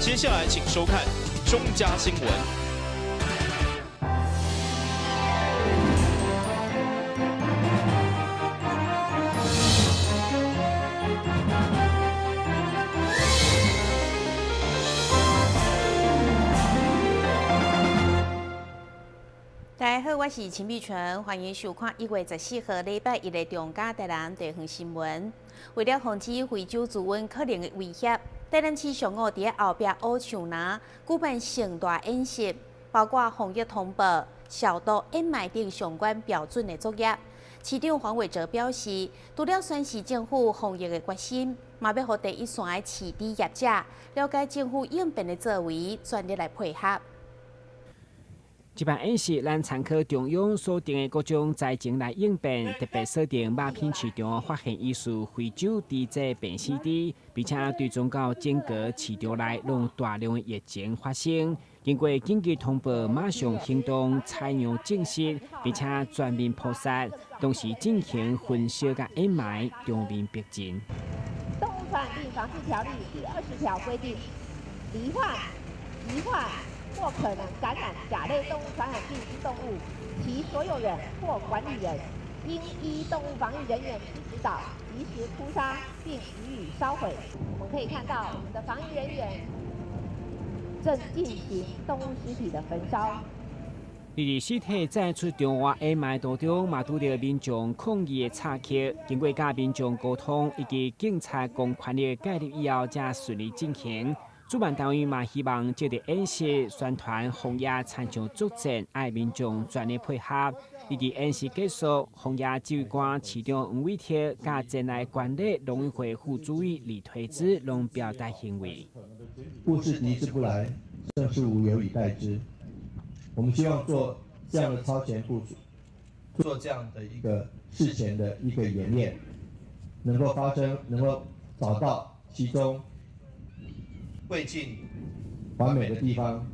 接下來請收看中嘉新聞。大家好，我是秦碧純，歡迎收看1月14號禮拜一的中嘉台南地方新聞。為了防止非洲豬瘟可能的威脅，台南市上午佇後壁烏樹林舉辦盛大演習，包括防疫通報、消毒、掩埋等相關標準的作業。市長黃偉哲表示，除了宣示政府防疫的決心，嘛欲予第一線的飼豬業者了解政府應變的作為，全力來配合。這擺演習，咱參考中央鎖定的各種災情來應變，特別鎖定肉品市場發現疑似非洲豬這病死豬，並且追蹤到整個市場內攏大量的疫情發生。經過緊急通報，馬上行動採樣證實，並且全面撲殺，同時進行焚燒佮掩埋，場面逼真。動物傳染病防治條例第20條規定，罹患、疑患或可能感染甲類動物傳染病之動物，其所有人或管理人應依動物防疫人員之指導，及時撲殺並予以燒毀。我們可以看到，我們的防疫人員正進行動物屍體的焚燒。佇屍體載出場外掩埋途中，嘛拄著民眾抗議的插曲。經過佮民眾溝通以及警察公權力介入以後，才順利進行。主辦單位嘛希望藉著演習宣傳防疫，親像作戰，愛民眾全力配合。以及演習結束，防疫指揮官市長黃偉哲佮前來觀禮農委會副主委李推之攏表達欣慰。不是敵之不來，勝是無有以待之。我們希望做這樣的超前部署，做這樣的一個事前的一個演練，能夠發生，能夠找到其中未盡完美的地方，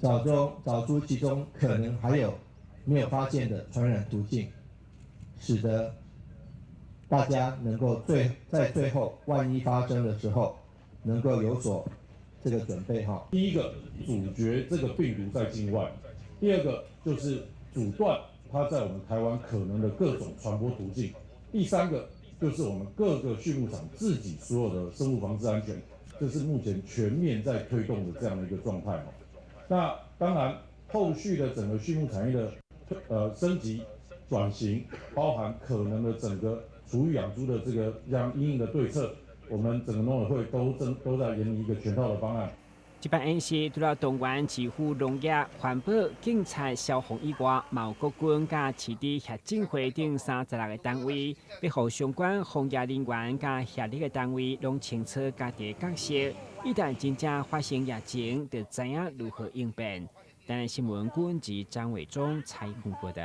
找出其中可能還有沒有發現的傳染途徑，使得大家能夠在最後萬一發生的時候，能夠有所這個準備哈。第一個，阻絕這個病毒在境外；第二個就是阻斷它在我們台灣可能的各種傳播途徑；第三個就是我們各個畜牧場自己所有的生物防治安全。這是目前全面在推動的這樣的一個狀態。那當然，後續的整個畜牧產業的升級轉型，包含可能的整個廚餘養豬的這個樣因應的對策，我們整個農委會都在研擬一個全套的方案。這擺演習除了動員市府農業、環保、警察、消防以外，嘛有國軍佮市豬協進會等36個單位，欲予相關防疫人員佮協力的單位攏清楚家己的角色。一旦真正發生疫情，就知影如何應變。台南新聞郭文吉、張偉忠採訪報導。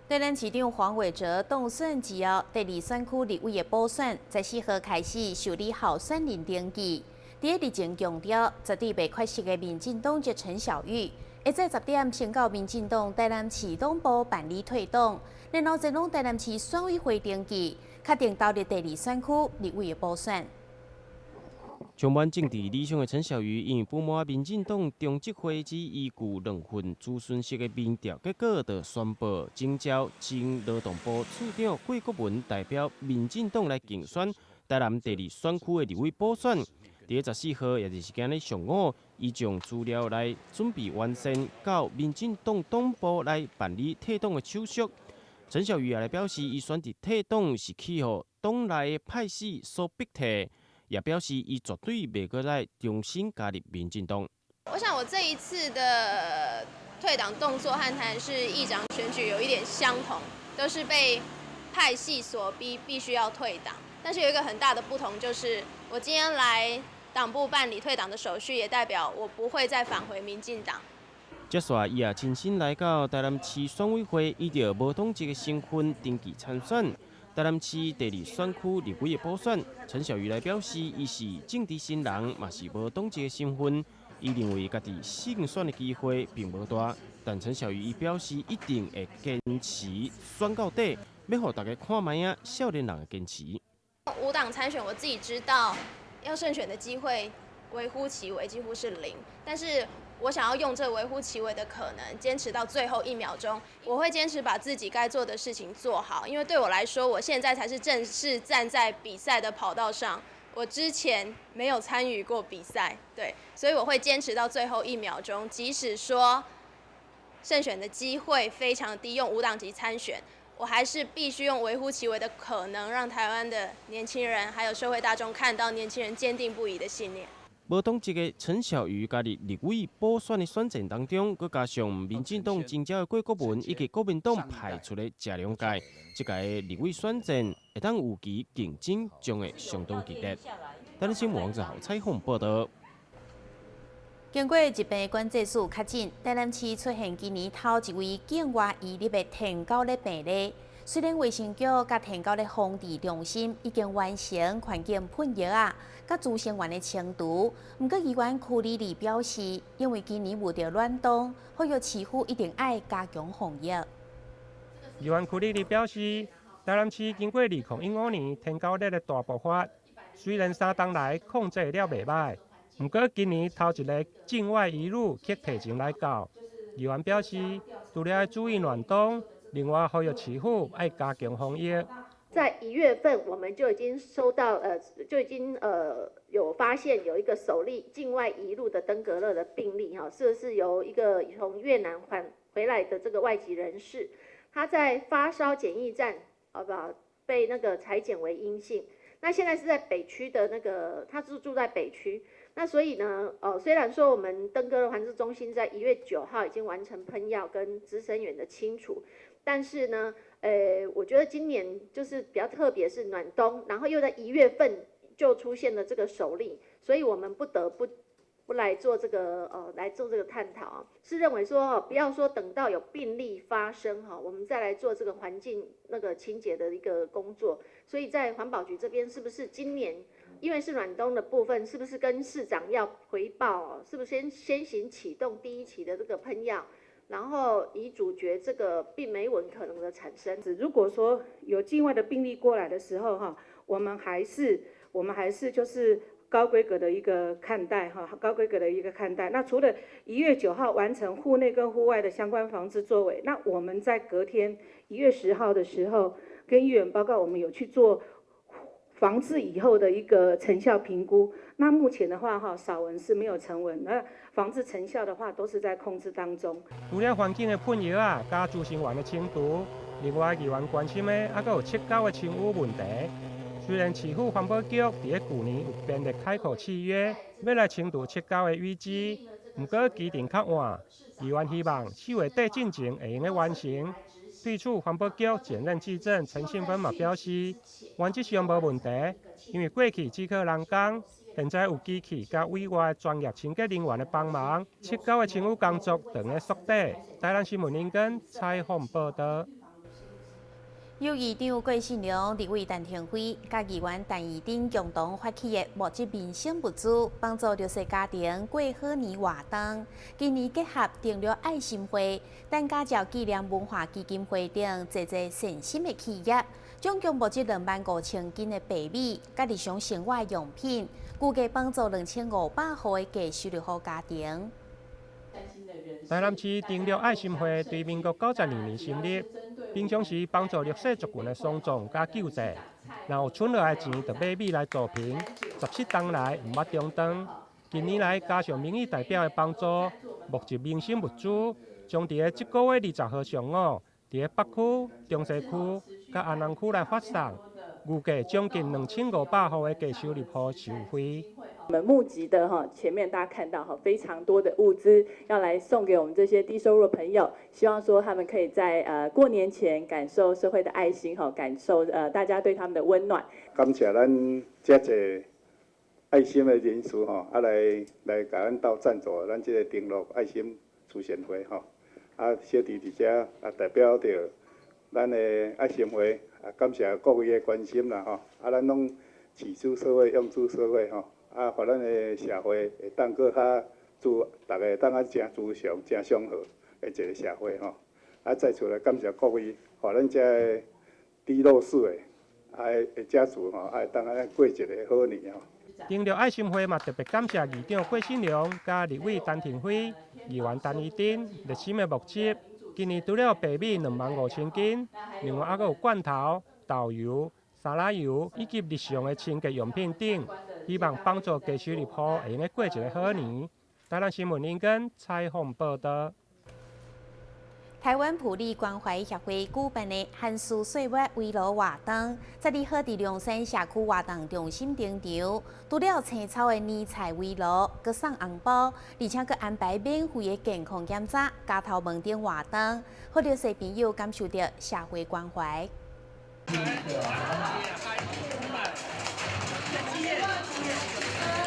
台南市長黃偉哲當選之後，第二選區立委的補選，14號開始受理候選人登記。佇咧日前強調，絕對袂缺席的民進黨籍陳小玉，會在10點先到民進黨台南市黨部辦理退黨，然後前往台南市選委會登記，確定投入第二選區立委的補選。充滿政治理想的陳小玉，因為不滿民進黨中執會只依據兩份資訊式的民調結果，就宣布徵召前勞動部次長費國文代表民進黨來競選台南第二選區的立委補選。佇14號，也就是今日上午，伊將資料來準備完善，到民進黨黨部來辦理退黨的手續。陳小玉也來表示，伊選擇退黨是去予黨內的派系所逼退，也表示伊絕對袂閣來重新加入民進黨。我想我這一次的退黨動作和台南市議長選舉有一點相同，都是被派系所逼，必須要退黨。但是有一個很大的不同，就是我今天來黨部辦理退黨的手續，也代表我不會再返回民進黨。接續，伊也親身來到台南市選委會，以著無黨籍的身份登記參選台南市第二選區立委的補選。陳小玉來表示，伊是政治新人，嘛是無黨籍的身份，伊認為家己勝選的機會並無大。但陳小玉伊表示，一定會堅持選到底，欲予大家看覓仔少年人的堅持。無黨參選，我自己知道。要勝選的機會微乎其微，几乎是零。但是我想要用這微乎其微的可能，堅持到最後一秒鐘。我會堅持把自己該做的事情做好，因為對我來說，我現在才是正式站在比賽的跑道上。我之前沒有參與過比賽，對，所以我會堅持到最後一秒鐘，即使說勝選的機會非常低，用無黨籍參選，我還是必須用微乎其微的可能，讓台灣的年輕人還有社會大眾看到年輕人堅定不移的信念。無黨籍的陳小瑜加入立委補選的選戰當中，閣加上民進黨徵召的郭國文以及國民黨派出的謝龍介，這屆立委選戰會當預期競爭將會相當激烈。台視新聞王子豪採訪報道。經過疾病管制署確診，台南市出現今年頭一位境外移入的天狗的病例。雖然衛生局佮天狗的防治中心已經完成環境噴藥仔，佮孳生源的清除，毋過議員柯莉莉表示，因為今年遇著暖冬，呼籲市府一定愛加強防疫。議員柯莉莉表示，台南市經過2015年天狗熱的大爆發，雖然三冬來控制了袂䆀，毋過今年頭一个境外移入卻提前來到。議員表示，除了愛注意暖冬，另外呼籲市府愛加強防疫。在一月份，我們就已經收到，就已經有發現有一個首例境外移入的登革熱的病例，哈，這是由一個從越南返回來的這個外籍人士，他在發燒檢疫站，好不好，被那個採檢為陰性。那現在是在北區的那個，他是住在北區。那所以呢，雖然說我們登革熱防治中心在1月9號已經完成噴藥跟孳生源的清除，但是呢，我覺得今年就是比較特別，是暖冬，然後又在一月份就出現了這個首例，所以我們不得不來做這個探討啊，是認為說，不要說等到有病例發生哈，我們再來做這個環境那個清潔的一個工作。所以在環保局這邊，是不是今年因為是暖冬的部分，是不是跟市長要回報？是不是先行啟動第一期的這個噴藥？然後以阻絕這個病媒蚊可能的產生。如果說有境外的病例過來的時候，哈，我們還是就是高規格的一個看待，哈，高規格的一個看待。那除了1月9號完成戶內跟戶外的相關防治作為，那我們在隔天1月10號的時候，跟議員報告，我們有去做防治以後的一個成效評估。那目前的話，哈，少蚊是沒有成蚊，那防治成效的話，都是在控制當中。除了環境的噴藥仔，佮孳生源的清除，另外議員關心的，猶閣有摵狗的清淤問題。雖然市府環保局佇咧舊年有編列開口契約，欲來清除摵狗的淤積，毋過期程較晚。議員希望4月底進前會用得完成。對此，環保局前任技正陳信芬嘛表示，原則上無問題，因為過去只靠人工，現在有機器佮委外專業清潔人員的幫忙，摵狗的清淤工作當會縮短。台南新聞林根採訪報道。有議長郭信良、立委陳亭妃、佮議員陳怡貞共同發起的募集民生物資，幫助弱勢家庭過好年活動。今年結合長樂愛心會、陳家照紀念文化基金會等濟濟善心的企業，總共募集25,000斤的白米，佮日常生活用品，估計幫助2500戶的低收入戶家庭。台南市長樂愛心會對民國92年成立，平常時幫助弱勢族群的喪葬佮救濟，若有存落來錢，就買米來助貧。17冬來毋捌中斷。近年來加上民意代表的幫助，募集民生物資，將佇咧這個月20號上午，佇咧北區、中西區佮安南區來發送，預計將近2500戶的低收入戶受惠。我們募集的哈，前面大家看到哈，非常多的物資要來送給我們這些低收入的朋友，希望說他們可以在過年前感受社會的愛心哈，感受大家對他們的溫暖。感謝咱遮濟愛心的人士吼，來共咱鬥贊助咱這個長樂愛心慈善會吼，啊小弟佇遮啊代表著咱的愛心會啊，感謝各位的關心啦吼，啊咱攏取諸社會，用諸社會吼。啊，予咱的社會會當閣較慈，逐个會當較誠慈祥、誠祥和的一個社會吼。啊，再次來感謝各位，予咱遮个低弱勢的啊的家屬吼，會當按呢過一个好年吼。登樂愛心會嘛特別感謝議長郭信良、佮立委陳亭妃、議員陳怡貞熱心的募集。今年除了白米25,000斤，另外猶閣有罐頭、豆油、沙拉油以及日常的清潔用品等，希望幫助低收入戶會用得過一个好年。台南新聞林根採訪報導。台灣埔里關懷協會舉辦的寒暑歲月圍爐活動，12號佇龍山社區活動中心登場。除了青草的年菜圍爐，閣送紅包，而且閣安排免費的健康檢查、加頭毛等活動，予弱勢朋友感受著社會關懷。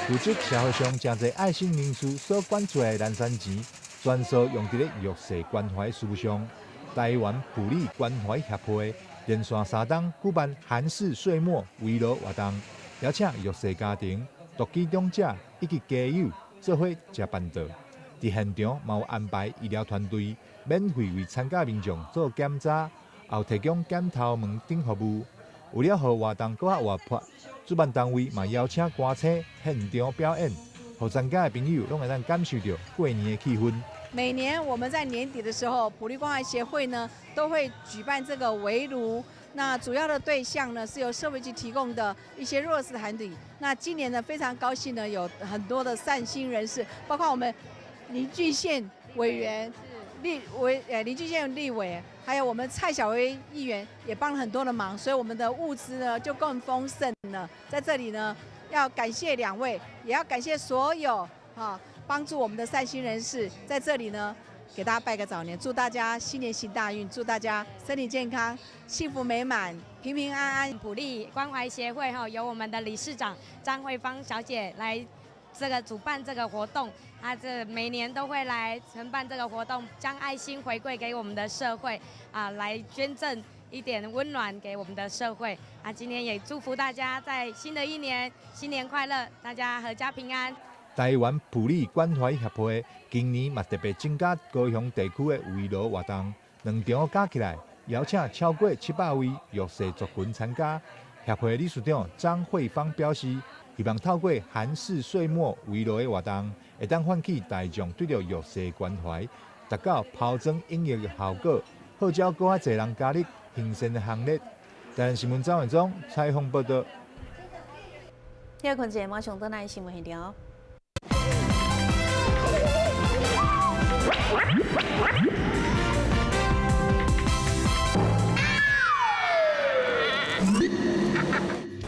負責社會上誠濟愛心人士所捐出來的南山錢，全數用佇咧弱勢關懷事務上。台灣埔里關懷協會連續三冬舉辦寒食歲末圍爐活動，邀請弱勢家庭、獨居長者以及家友做伙食辦桌。佇現場嘛有安排醫療團隊免費為參加民眾做檢查，也有提供剪頭毛等服務。為了予活動閣較活潑，主辦單位嘛邀請歌星現場表演，予參加的朋友攏會當感受著過年的氣氛。每年我們在年底的時候，埔里關懷協會呢都會舉辦這個圍爐。那主要的對象呢是由社會局提供的一些弱勢團體。那今年呢非常高興呢，有很多的善心人士，包括我們林俊憲委員、林俊憲立委，還有我們蔡小薇議員也幫了很多的忙，所以我們的物資呢就更豐盛了。在這裡呢，要感謝兩位，也要感謝所有幫助我們的善心人士，在這裡呢，給大家拜個早年，祝大家新年行大運，祝大家身體健康、幸福美滿、平平安安。埔里關懷協會哈，由我們的理事長張慧芳小姐來這個主辦這個活動，她這每年都會來承辦這個活動，將愛心回饋給我們的社會啊，來捐贈一點溫暖給我們的社會啊。今天也祝福大家在新的一年新年快樂，大家闔家平安。台灣埔里關懷協會今年嘛特別增加高雄地區的圍爐活動，兩場加起來邀請超過700位弱勢族群參加。協會理事長張慧芳表示，希望透過寒食歲末圍爐的活動，會當喚起大眾對著弱勢關懷，達到拋磚引玉的效果，號召閣較濟人加入行善的行列。台南新聞張偉忠採訪報導。歇睏一下，馬上轉來新聞現場。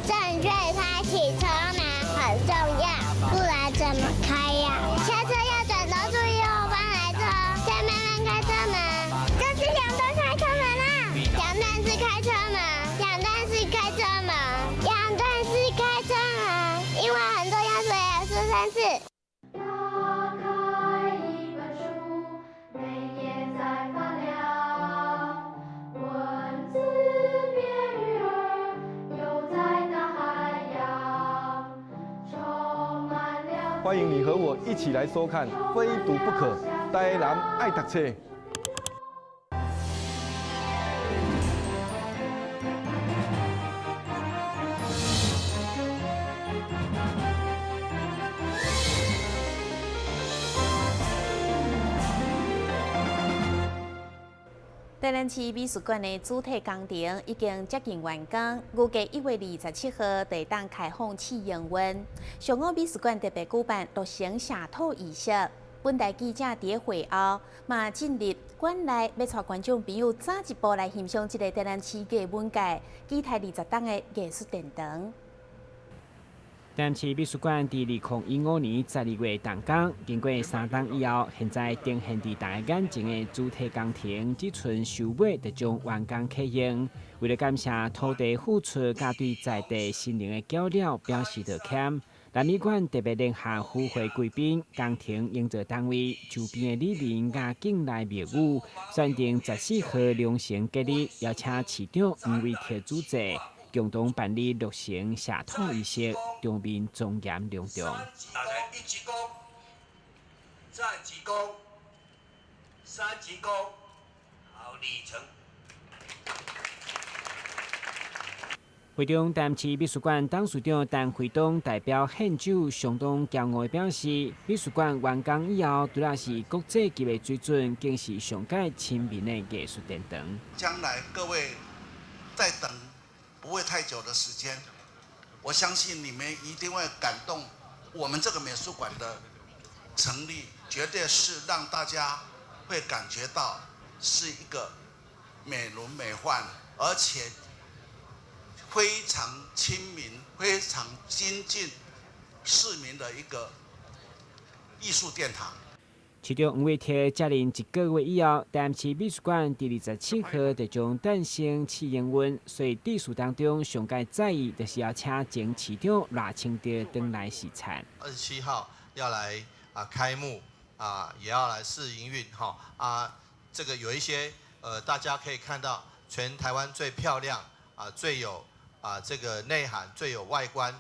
正確開啟車門很重要，不然怎麼開呀？下車要轉頭注意後方來車，再慢慢開車門。這是兩段開車門啦，兩段式開車門，兩段式開車門，兩段式開車門，因為很重要，所以要說三次。歡迎你和我一起來收看《非讀不可》，台南愛讀冊。台南市美術館的主體工程已經接近完工，預計1月27號就會當開放試營運。上午美術館特別舉辦落成謝土儀式，本台記者佇會後嘛進入館內，欲帶觀眾朋友早一步來欣賞這個台南市藝文界期待20冬的藝術殿堂。台南市美術館佇2015年12月動工，經過3冬以後，現在呈現佇大家眼前的主體工程，這陣收尾就將完工啟用。為了感謝土地付出，佮對在地心靈的繳了表示道歉，南美館特別聯合與會貴賓、工程營造單位、周邊的里民佮境內廟宇，選定14號良辰吉日，邀請市長黃維鐵主祭。共同辦理落成謝土儀式，場面莊嚴隆重。一鞠躬，再鞠躬，三鞠躬，好，禮成。會中，台南市美術館董事長陳惠東代表獻酒，相當驕傲表示，美術館完工以後，除了是國際級的水準，更是上蓋親民的藝術殿堂。將來各位再等不會太久的時間，我相信你們一定會感動。我們這個美術館的成立，絕對是讓大家會感覺到是一個美輪美奐，而且非常親民、非常親近市民的一個藝術殿堂。市長黃偉哲接任一個月以後，台南市美術館佇27號就將誕生試營運，所以致辭當中上蓋在意，就是要請前市長賴清德轉來視察。27號要來開幕啊，也要來試營運哈啊，這個有一些大家可以看到全台灣最漂亮啊，最有這個內涵，最有外觀，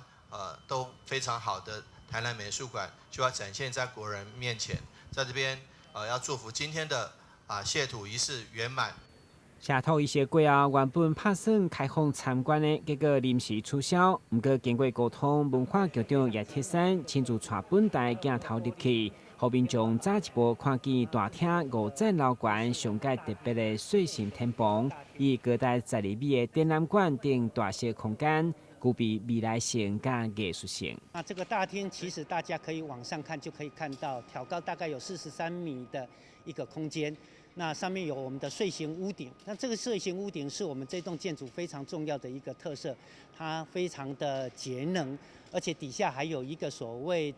都非常好的台南美術館就要展現在國人面前。在這邊，要祝福今天的謝土儀式圓滿。謝土儀式過後，原本拍算開放參觀的，結果臨時取消。毋過經過溝通，文化局長葉鐵珊親自帶本台鏡頭入去，予民眾早一步看見大廳五層樓懸上蓋特別的碎形天棚，以高達12米的展覽館等大小空間，具備未來性佮藝術性。那這個大廳其實大家可以往上看，就可以看到挑高大概有43米的一個空間。那上面有我們的碎形屋頂，那這個碎形屋頂是我們這棟建築非常重要的一個特色，它非常的節能，而且底下還有一個所謂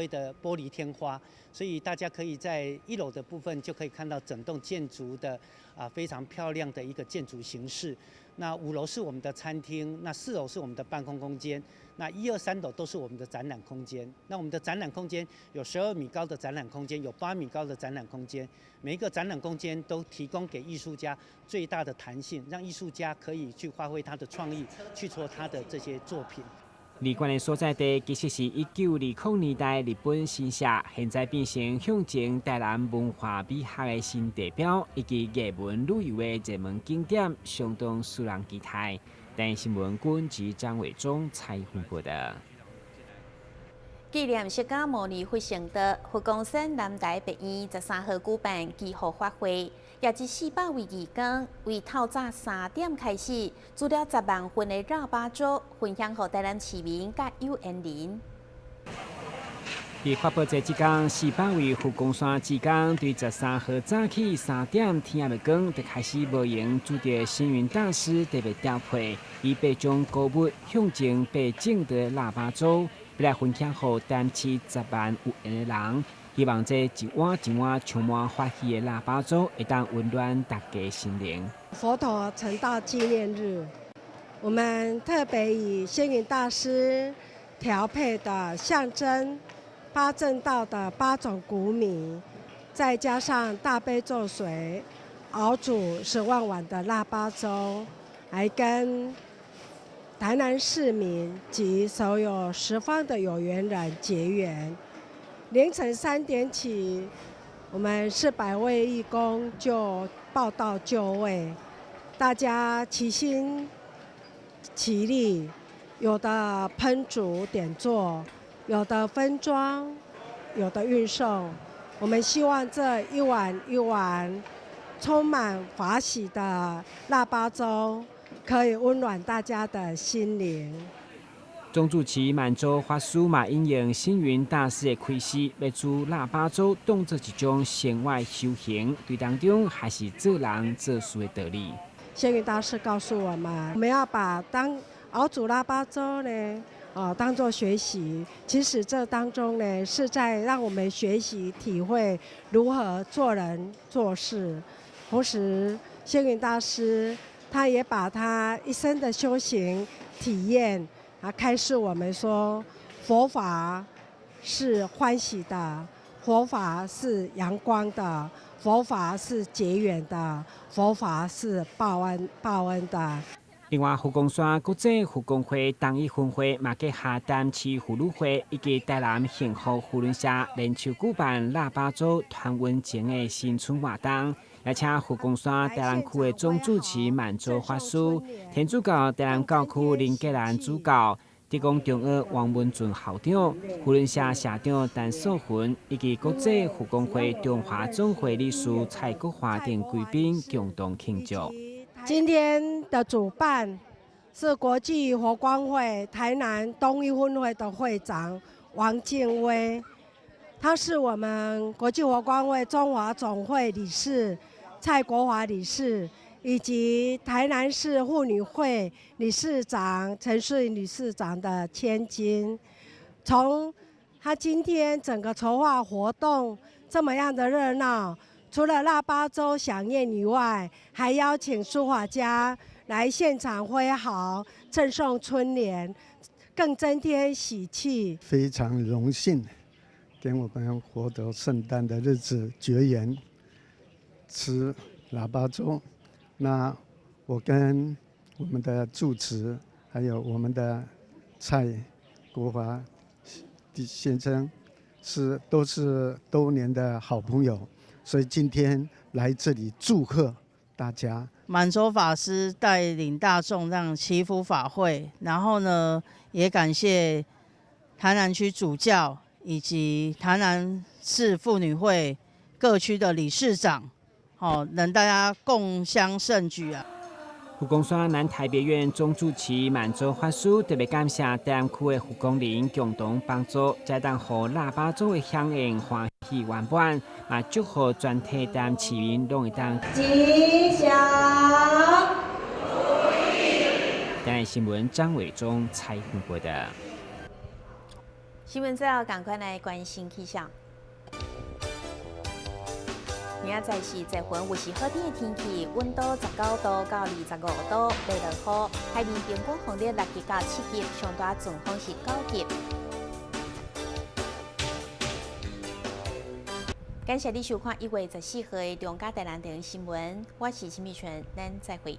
的玻璃天花，所以大家可以在一樓的部分就可以看到整棟建築的非常漂亮的一個建築形式。那5樓是我們的餐廳，那4樓是我們的辦公空間，那1、2、3樓都是我們的展覽空間。那我們的展覽空間有12米高的展覽空間，有8米高的展覽空間，每一個展覽空間都提供給藝術家最大的彈性，讓藝術家可以去發揮他的創意，去做他的這些作品。二館的所在地其實是1920年代日本神社，現在變成象徵台南文化美學的新地標，以及藝文旅遊的熱門景點，相當使人期待。台新聞軍及張偉忠採訪報導。紀念釋迦牟尼佛成道，佛光山南台別院13號舉辦祈福法會，約400位義工為透早3點開始，煮了10萬份的臘肉粥，分享予台南市民佮有緣人。佇法寶節這工，400位佛光山志工對13號早起3點天猶未光，就開始無閒煮著星雲大師特別調配，以8種穀物象徵八正道的臘肉粥，欲來分享予台南市10萬有緣的人，希望這一碗一碗充滿歡喜的臘肉粥，會當溫暖大家心靈。佛陀成道紀念日，我們特別以星雲大師調配的象徵八正道的8種穀米，再加上大悲咒水熬煮10萬碗的臘肉粥，來跟台南市民及所有十方的有緣人結緣。凌晨3點起，我們400位義工就報到就位，大家齊心齊力，有的烹煮點做，有的分裝，有的運送。我們希望這一碗一碗充滿法喜的臘肉粥，可以溫暖大家的心靈。總主持滿洲法師嘛引用星雲大師的開示，欲煮臘肉粥當作一種生活修行，對當中還是做人做事的道理。星雲大師告訴我們，我們要把當熬煮臘肉粥呢，當作學習。其實這當中呢，是在讓我們學習體會如何做人做事。同時，星雲大師他也把他一生的修行體驗開示我們說，佛法是歡喜的，佛法是陽光的，佛法是結緣的，佛法是報恩的。另外，佛光山國際佛光會東一分會嘛結合台南市婦女會以及台南幸福扶輪社聯手舉辦臘肉粥團溫情的新春活動，也請佛光山台南區的總住持滿洲法師、天主教台南教區林格蘭主教、德光中學王文俊校長、扶輪社社長陳素芬，以及國際佛光會中華總會理事蔡國華等貴賓共同慶祝。今天的主辦是國際佛光會台南東一分會的會長王敬威，他是我們國際佛光會中華總會理事蔡國華理事，以及台南市婦女會理事長陳淑穎理事長的千金。從他今天整個籌劃活動這麼樣的熱鬧，除了臘八粥饗宴以外，還邀請書法家來現場揮毫，贈送春聯，更增添喜氣。非常榮幸跟我們佛陀聖誕的日子結緣，吃臘八粥。那我跟我們的住持，還有我們的蔡國華先生，是都是多年的好朋友，所以今天來這裡祝賀大家。滿洲法師帶領大眾讓祈福法會，然後呢，也感謝台南區主教以及台南市婦女會各區的理事長。哦，能大家共襄盛舉啊！佛光山南台別院總住持滿洲法師特別感謝台南區的佛光人共同幫助，才當予臘八粥的饗宴歡喜圓滿，嘛祝賀全體台南市民攏會當吉祥。台南新聞張偉忠採訪報導。新聞最後，趕快來關心氣象。明仔載是濟雲，有時好天的天氣，溫度19度到25度，袂落雨。海面平均風力6級到7級，上大陣風是9級。感謝你收看1月14號的中嘉台南電視新聞，我是陳美純，咱再會。